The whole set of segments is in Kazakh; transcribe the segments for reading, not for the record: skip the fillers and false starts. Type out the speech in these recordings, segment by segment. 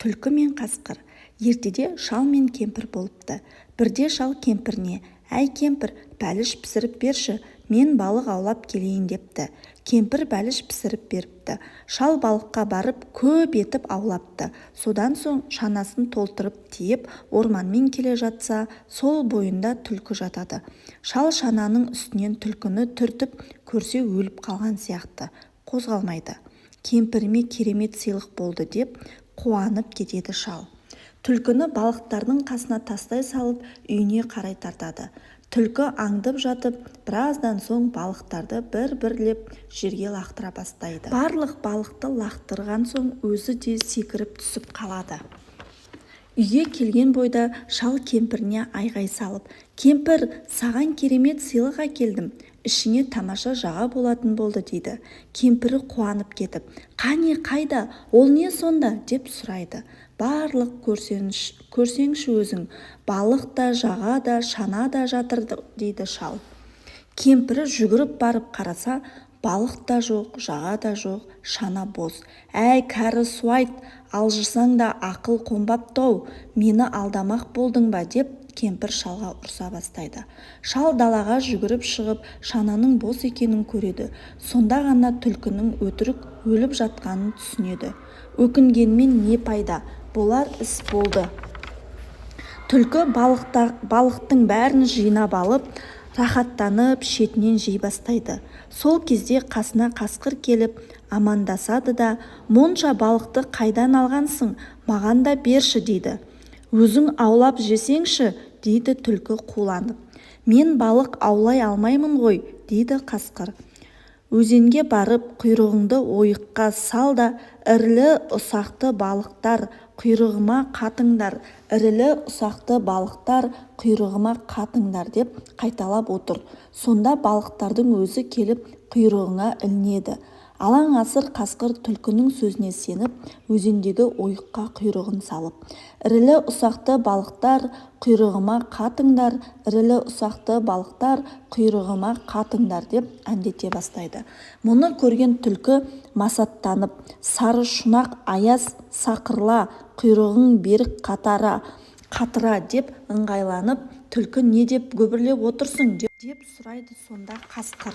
Түлкі мен қасқыр. Ертеде шал мен кемпір болыпты. Бірде шал кемпіріне: «Әй, кемпір, бәліш пісіріп берші, мен балық аулап келейін», – депті. Кемпір бәліш пісіріп беріпті. Шал балыққа барып, көп етіп аулапты. Содан соң шанасын толтырып тиеп, орманмен келе жатса, сол бойында түлкі жатады. Шал шананың үстінен түлкіні түртіп көрсе, өліп қалған сияқты, қозғалмайды. «Кемпіріме керемет сыйлық болды», – деп қуанып кетеді шал. Түлкіні балықтардың қасына тастай салып, үйіне қарай тартады. Түлкі аңдып жатып, біраздан соң балықтарды бір-бірлеп жерге лақтыра бастайды. Барлық балықты лақтырған соң өзі де секіріп түсіп қалады. Үйге келген бойда шал кемпіріне айғай салып: «Кемпір, саған керемет сыйлық әкелдім, ішіңе тамаша жаға болатын болды», – дейді. Кемпірі қуанып кетіп: «Қане, қайда ол, не сонда?» – деп сұрайды. «Барлық көрсеңші өзің, балық та, жаға да, шана да жатыр», – дейді шал. Кемпірі жүгіріп барып қараса, балық та жоқ, жаға да жоқ, шана бос. «Әй, кәрі суайт, алжысаң да ақыл қонбапты-ау, мені алдамақ болдың ба?» – деп кемпір шалға ұрса бастайды. Шал далаға жүгіріп шығып, шананың бос екенін көреді. Сонда ғана түлкінің өтірік өліп жатқанын түсінеді. Өкінгенмен не пайда, болар іс болды. Түлкі балықтың бәрін жинап алып, рахаттанып шетінен жей бастайды. Сол кезде қасына қасқыр келіп амандасады да: «Мұнша балықты қайдан алғансың, маған да берші», – дейді. «Өзің аулап жесеңші», – дейді түлкі қуланып. «Мен балық аулай алмаймын ғой», – дейді қасқыр. «Өзенге барып, құйрығыңды ойыққа сал да, ірілі-ұсақты балықтар, құйрығыма қатыңдар, ірілі-ұсақты балықтар, құйрығыма қатыңдар деп қайталап отыр. Сонда балықтардың өзі келіп құйрығыңа ілінеді». Алаңғасыр қасқыр түлкінің сөзіне сеніп, өзендегі ойыққа құйрығын салып: «Ірілі-ұсақты балықтар, құйрығыма қатыңдар, ірілі-ұсақты балықтар, құйрығыма қатыңдар», – деп әндете бастайды. Мұны көрген түлкі масаттанып: «Сары шұнақ аяз сақырла, құйрығың берік қатыра», – деп ыңғайланып. Түлкі: «Не деп күбірлеп отырсың?» – деп сұрайды сонда қасқыр.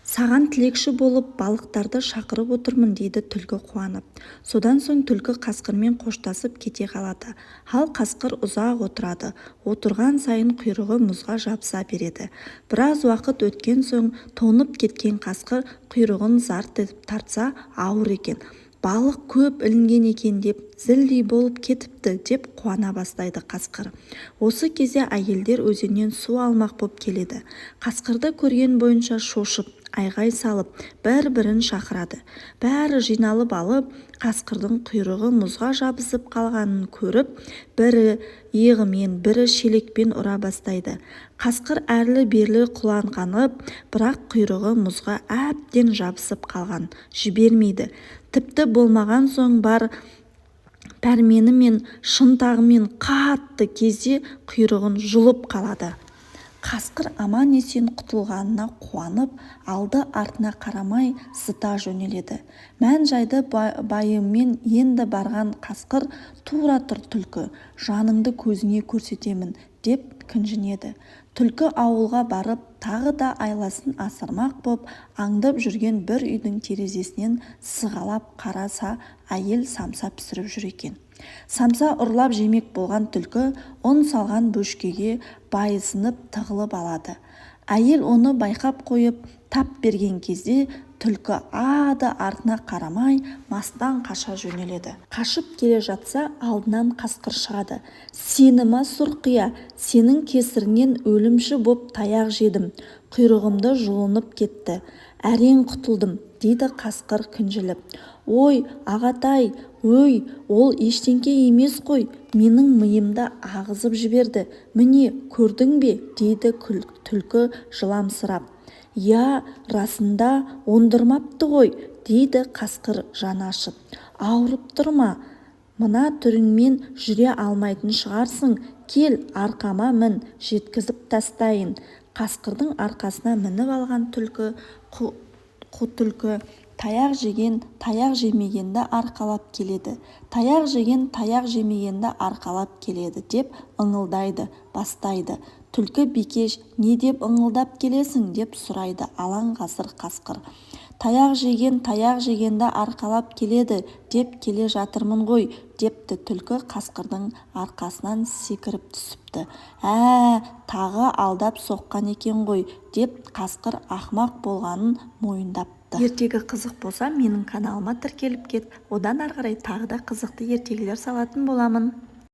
«Саған тілекші болып балықтарды шақырып отырмын», – дейді түлкі қуанып. Содан соң түлкі қасқырмен қоштасып кете қалады. Ал қасқыр ұзақ отырады. Отырған сайын құйрығы мұзға жабыса береді. Біраз уақыт өткен соң тоңып кеткен қасқыр құйрығын зарт етіп тартса, ауыр екен. «Балық көп ілінген екен деп, зілдей болып кетіпті», – деп қуана бастайды қасқыр. Осы кезде әйелдер өзеннен су алмақ боп келеді. Қасқырды көрген бойынша шошып, айғай салып, бір-бірін шақырады. Бәрі жиналып алып, қасқырдың құйрығы мұзға жабысып қалғанын көріп, бірі иығымен, бірі шелекпен ұра бастайды. Қасқыр әрлі-берлі құланқанып, бірақ құйрығы мұзға әбден жабысып қалған, жібермейді. Тіпті болмаған соң бар пәрменімен, шынтағымен қатты кезде құйрығын жұлып қалады. Қасқыр аман-есен құтылғанына қуанып, алды-артына қарамай зыта жөнеледі. Мән-жайды байыммен енді барған қасқыр: «Тұра тұр, түлкі, жаныңды көзіңе көрсетемін», – деп кіжінеді. Түлкі ауылға барып, тағы да айласын асырмақ боп, аңдып жүрген бір үйдің терезесінен сығалап қараса, әйел самса пісіріп жүр екен. Самса ұрлап жемек болған түлкі ұн салған бөшкеге байысынып тығылып алады. Әйел оны байқап қойып, тап берген кезде түлкі ады-артына қарамай мастан қаша жөнеледі. Қашып келе жатса, алдынан қасқыр шығады. «Сені ма, сұрқия, сенің кесіріңнен өлімші боп таяқ жедім, құйрығым да жұлынып кетті, әрең құтылдым», – дейді қасқыр кіжініп. «Ой, ағатай, өй, ол ештеңе емес қой, менің миымды ағызып жіберді, міне, көрдің бе?» – дейді түлкі жыламсырап. «Иә, расында оңдырмапты ғой», – дейді қасқыр жаны ашып. «Ауырып тұр ма? Мына түріңмен жүре алмайтын шығарсың, кел, арқама мін, жеткізіп тастайын». Қасқырдың арқасына мініп алған түлкі қу түлкі. Таяқ жеген таяқ жемегенді арқалап келеді, таяқ жеген таяқ жемегенді арқалап келеді, деп ыңылдай бастайды. Түлкі бикеш: «Не деп ыңылдап келесің?» – деп сұрайды алаңғасыр қасқыр. «Таяқ жеген таяқ жегенді арқалап келеді деп келе жатырмын ғой», – депті. Түлкі қасқырдың арқасынан секіріп түсіпті. «Ә, тағы алдап соққан екен ғой», – деп қасқыр ақымақ болғанын мойындапты. Ертегі қызық болса, менің каналыма тіркеліп кет. Одан ары қарай тағы да қызықты ертегілер салатын боламын.